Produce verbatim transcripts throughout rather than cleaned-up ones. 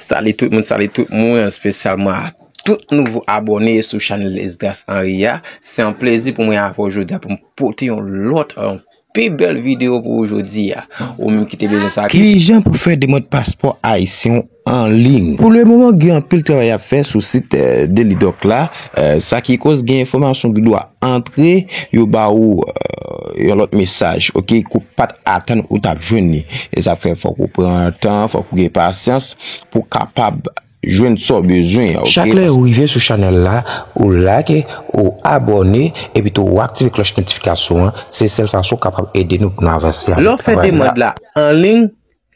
Salut tout moun, salut tout moun, espesyalman a tout nouvo abòne sou chanèl Esdras Henry a. Se yon plezi pou mwen avè w jodi a pou m pote yon lòt, yon pi bèl videyo pou ou jodi a. Ou menm ki te bezwen sa. Kijan pou fè demann paspò ayisyen an liy? Pou le moman, gen anpil travay ap fè sou sit, eh, Delidoc la. Eh, sa ki koz gen enfòmasyon ki dwe antre, yo ba ou, eh, yon lòt mesaj, oke, ke w pa t atann ou t ap jwenn li. E sa fè fòk ou pran tan, fòk ou gen pasyans pou w kapab jwenn sa w bezwen an, oke? Chak lè ou rive sou chanèl la, ou like, ou abòne, epi tou ou aktive klòch notifikasyon an, se sèl fason w kapab ede nou pou n avanse avèk travay la. Lè w fè demann la an liy,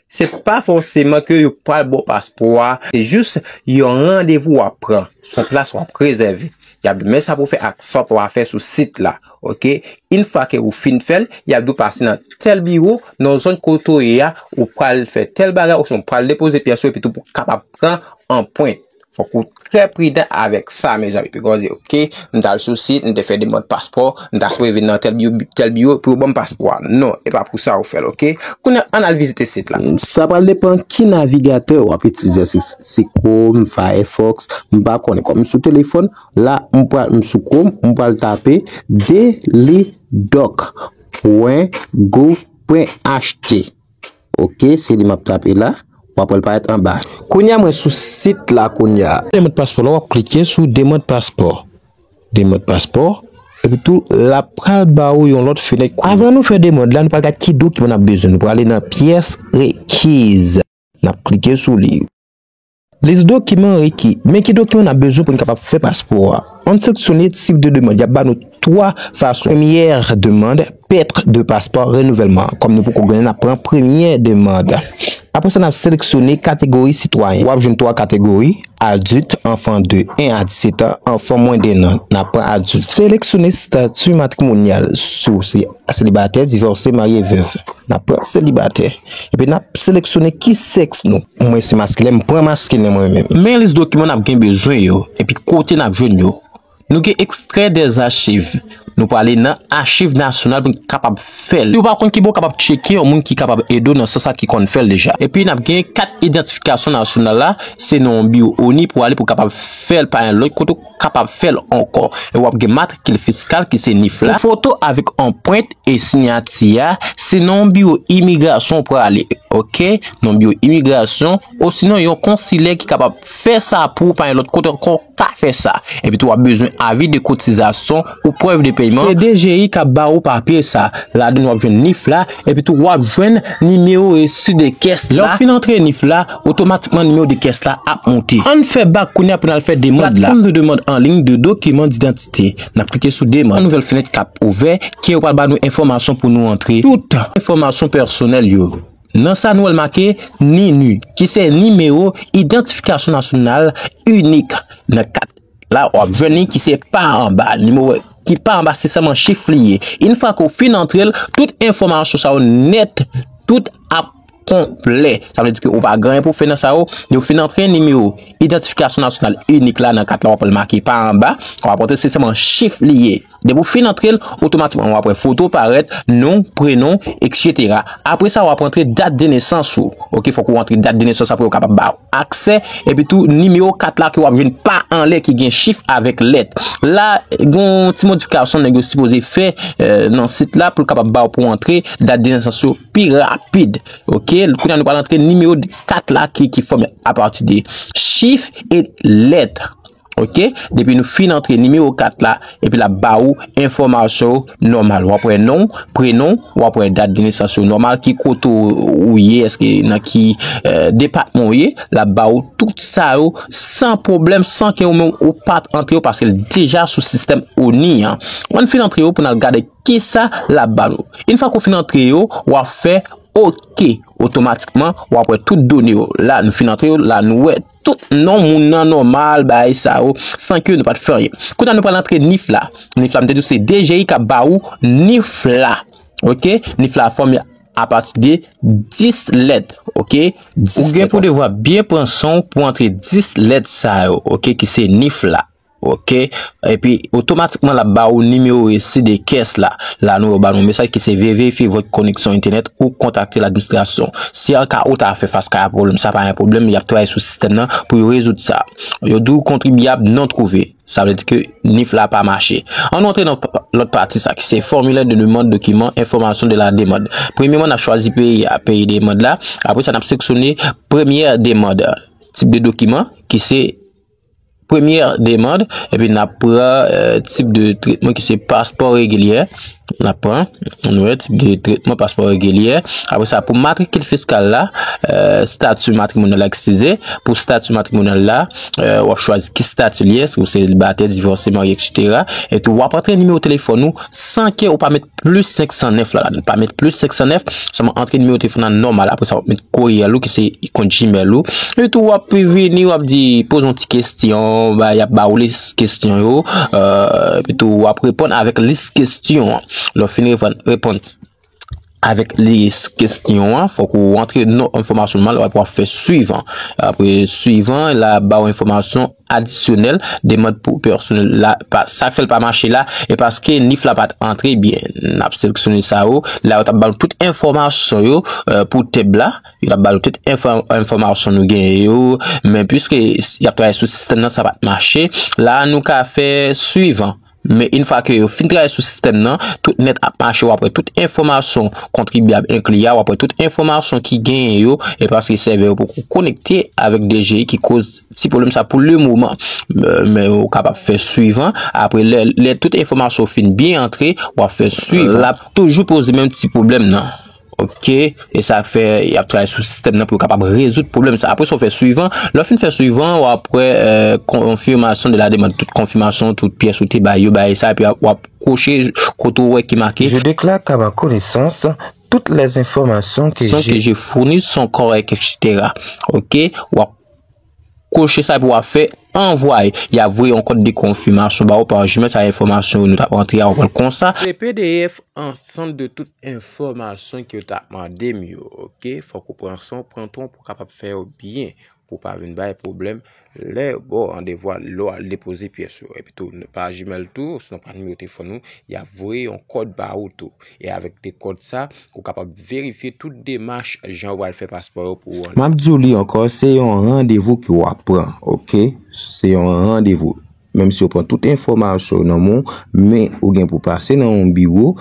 se pa fòseman ke yo pral ba w paspò a, se jis yon randevou w ap pran, se yon plas w ap rezève. Y ap di w men sa pou w fè ak sa w pa fè sou sit la, oke? Yon fwa ke ou fin fè l, y ap di w pase nan tèl biwo, nan zòn kote w ye a, ou pral fè tèl bagay, osnon w pral depoze pyès ou, epi tou pou w kapab pran anprent. Fòk ou trè pridan avèk sa, mezanmi. Piga w di, oke, m t al sou sit, m te fè demann paspò, m ta sipoze vin nan tèl biwo, tèl biwo pou yo ban m paspò a. Non, e pa pou sa ou fè l, oke? Kounye a, ann al vizite sit la. Sa pral depann ki navigatè w ap itilize, se, se Chrome, Firefox, m pa konnen. Kòm m sou telefòn, la, m pral, m sou Chrome, m pral tape delidoc pwen gouv pwen H T. Oke, se li m ap tape la. W ap wè l parèt anba. Kounye a, mwen sou sit la kounye a. Demann paspò la, w ap klike sou demann paspò. Demann paspò. Epi tou, l ap pral ba ou yon lòt fenèt kounye a. Avan nou fè demann la, nou pral gade ki dokiman n ap bezwen. Nou prale nan pyès rekiz. N ap klike sou li. Lis dokiman reki. Men ki dokiman n ap bezwen pou n kapab fè paspò a. Ann seleksyone tip de demann. Y ap ba nou twa fason. Premyè demann, perte de passeport, renouvèlman. Kòm nou poko gen, n ap pran premyè demann. Apre sa, n ap seleksyone kategori sitwayen. W ap jwenn twa kategori, adilt, anfan de en a disèt an, anfan mwens de en an. N ap pran adilt. Seleksyone stati matrimonyal, si w se selibatè, divòse, marye, vèv. N ap pran selibatè. Epi n ap seleksyone ki sèks nou. Mwen se maskilen, m pran maskilen mwen menm. Men lis dokiman n ap gen bezwen yo, epi kote n ap jwenn yo. Nou gen ekstrè dèzachiv. Nou prale nan Achiv Nasyonal pou n kapab fè l. Si w pa konn ki bò w kapab tcheke, yon moun ki kapab ede w nan sans sa ki konn fè l deja. Epi n ap gen kat idantifikasyon nasyonal la, se nan yon biwo ONI pou ale pou w kapab fè l pa yon lòt kote w kapab fè l ankò. E w ap gen matrikil fiskal ki se nif la. Pou foto avèk anprent e siyati a, se nan yon biwo imigrasyon w prale, oke? Nan yon biwo imigrasyon, osinon yon konsilè ki kapab fè sa pou ou pa yon lòt kote ankò ka fè sa. Epi tou w ap bezwen avi de kotizasyon ou prèv de pèyman. Se D G I k ap ba ou papye sa. Ladan w ap jwenn nif la, epi tou w ap jwenn nimewo resi de kès la. Lè w fin antre nif la, otomatikman nimewo de kès la ap monte. Ann fè bak kounye a pou n al fè demann la. Plateforme de demande en ligne de documents d'identité. N ap klike sou demann. Yon nouvèl fenèt k ap ouvè, ke yo pral ba nou enfòmasyon pou nou antre. Tout enfòmasyon pèsonèl yo. Nan sa nou wè l make NINU, ki se nimewo idantifikasyon nasyonal inik. Nan kat la, w ap jwenn li ki se pa anba. Nimewo ki pa anba, se sèlman chif li ye. Yon fwa ke w fin antre l, tout enfòmasyon sa yo nèt, tout ap konplè. Sa vle di ke ou pa gen anyen pou w fè nan sa yo. Lè w fin antre nimewo idantifikasyon nasyonal inik la nan kat la, w ap wè l make pa anba. W ap antre, se sèlman chif li ye. Depi w fin antre l, otomatikman w ap wè foto parèt, non, prenon, etsetera. Apre sa, w ap antre dat de nesans ou. Oke, fòk ou antre dat de nesans apre yo kapab ba w aksè. Epi tou, nimewo kat la ke w ap jwenn pa anlè ki gen chif avèk lèt. La, gen yon ti modifikasyon nèg yo sipoze fè, eh, nan sit la pou l kapab ba w pou antre dat de nesans yo pi rapid. Oke, kounye a nou pral antre nimewo kat la ki, ki fòme apati de chif e lèt. Oke, depi nou fin antre nimewo kat la, epi l ap ba ou enfòmasyon yo nòmal. W ap wè non, prenon, w ap wè dat de nesans yo nòmal, ki kote w ye, èske nan ki, eh, depatman w ye, l ap ba ou tout sa yo san pwoblèm, san ke ou menm ou pa t antre yo, paske l deja sou sistèm ONI an. Ann fin antre yo pou n al gade kisa l ap ba nou. Yon fwa ke w fin antre yo, w ap fè oke. Otomatikman, w ap wè tout done yo. La, nou fin antre yo, la, nou wè tout non moun nan nòmal, bagay sa yo, san ke nou pa t fè anyen. Kounye a, nou pral antre nif la. Nif la, m te di w se D G I k ap ba ou nif la. Oke? Nif la fòme apati de dis lèt. Oke? Dis lèt. Ou gen pou devwa byen pran san w pou antre dis lèt sa yo, oke, ki se nif la. Ok, epi otomatikman l ap ba ou nimewo resi de kès la. La nou yo ba nou mesaj ki se veye verifye vòt koneksyon entènèt ou kontakte ladministrasyon. Si an ka ou ta fè fas a pwoblèm sa, pa gen pwoblèm, y ap travay sou sistèm nan pou yo rezoud sa. Yo di w kontribyab non twouve. Sa vle di ke nif la pa mache. Ann nou antre nan lòt pati sa ki se formilè de demann dokiman enfòmasyon de la demann. Premyèman n ap chwazi peyi a, peyi demann la. Apre sa n ap seleksyone premyè demann, tip de dokiman ki se premyè demann, epi n ap pran tip de tretman ki se paspò regilye. N ap pran, nou wè, tip de tretman paspò regilye. Apre sa pou matrikil fiskal la, stati matrimonyal la, eskize, pou stati matrimonyal la, w ap chwazi ki stati l ye, si w selibatè, divòse, marye, etsetera. Epi w ap antre nimewo telefòn ou san ke ou pa met plis senk san nèf la ladan. Pa met plis senk san nèf, sèlman antre nimewo telefòn nan nòmal. Apre sa w ap met koryèl ou ki se kont Gmail ou. Epi tou w ap vini, w ap di, poze yon ti kesyon, y ap ba ou lis kesyon yo. Epi tou w ap reponn avèk lis kesyon an. Lè w fin reponn avèk lis kesyon an, fòk ou antre non, enfòmasyon nòmal, w ap fè swivan. Apre swivan, la ba w enfòmasyon adisyonèl, demann pou pèsonèl la, sa k fè l pa mache la, e paske nif la pa t antre byen. N ap seleksyone sa yo, la yo t ap ba nou tout enfòmasyon yo pou tèb la, yo t ap ba nou tout enfòmasyon nou genyen yo, men piske y ap travay sou sistèm nan, sa pa t mache, la nou ka fè swivan. Men yon fwa ke yo fin travay sou sistèm nan, tout nèt ap mache, w ap wè tout enfòmasyon kontribyab enkli a, w ap wè tout enfòmasyon ki genyen yo, e paske sèvè yo poko konekte avèk D G I ki koz ti pwoblèm sa pou lemoman. Men ou kapab fè swivan, apre lè, lè tout enfòmasyon fin byen antre, w ap fè swivan. L ap toujou poze menm ti pwoblèm nan. Ok, e sa fè y ap travay sou sistèm nan pou yo kapab rezoud pwoblèm sa. Apre sa w fè swivan, lè w fin fè swivan, w ap wè konfimasyon de la demann, tout konfimasyon, tout pyès ou te bay yo, bagay sa, epi w ap kwoche kote w wè ki make. Je déclare qu'à ma connaissance, toutes les informations que j'ai fournies sont correctes, etsetera. Ok, w ap kwoche sa epi w ap fè anvwaye. Y ap voye yon kòd de konfimasyon ba ou pa Gmail, sa enfòmasyon yo nou t ap rantre a, w ap wè l konsa. Se P D F ansanm de tout enfòmasyon ke yo t ap mande m yo, ok? Fòk ou pran san w, pran tan w pou w kapab fè yo byen, pou w pa vin bay pwoblèm lè, bon, randevou a, lè w al depoze pyès yo. Epi tou, pa Gmail tou, sinon pa nimewo telefòn ou, y ap voye yon kòd ba ou tou. E avèk de kòd sa, ou kapab verifye tout demach jan w al fè paspò yo pou ou. M ap di w li ankò, se yon randevou ke w ap pran, ok? Se yon randevou. Menm si yo pran tout enfòmasyon w nan men w, men ou gen pou pase nan yon biwo,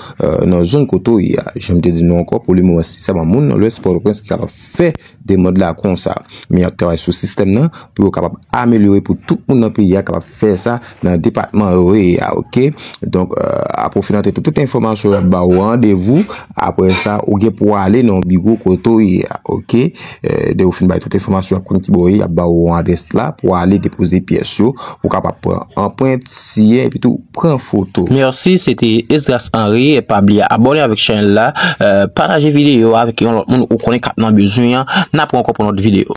nan zòn kote w ye a. Jan m te di nou ankò, pou lemoman, se sèlman moun nan lwès Pòtoprens ki kapab fè demann la konsa. Men y ap travay sou sistèm nan pou yo kapab amelyore pou tout moun nan peyi a kapab fè sa nan depatman yo ye a, ok? Donk, apre w fin antre tout, tout enfòmasyon yo, y ap ba w randevou. Apre sa, ou gen pou w ale nan yon biwo kote w ye a, ok? Depi w fin bay tout enfòmasyon, y ap konn ki bò w ye, y ap ba w yon adrès la pou w ale depoze pyès yo, pou w kapab pran anprent, siyen, epi tou pran foto. Mèsi, se te Esdras Henry. Pa bliye abòne avèk chanèl la, pataje videyo a avèk yon lòt moun ou konnen k ap nan bezwen an. N ap wè ankò pou yon lòt videyo.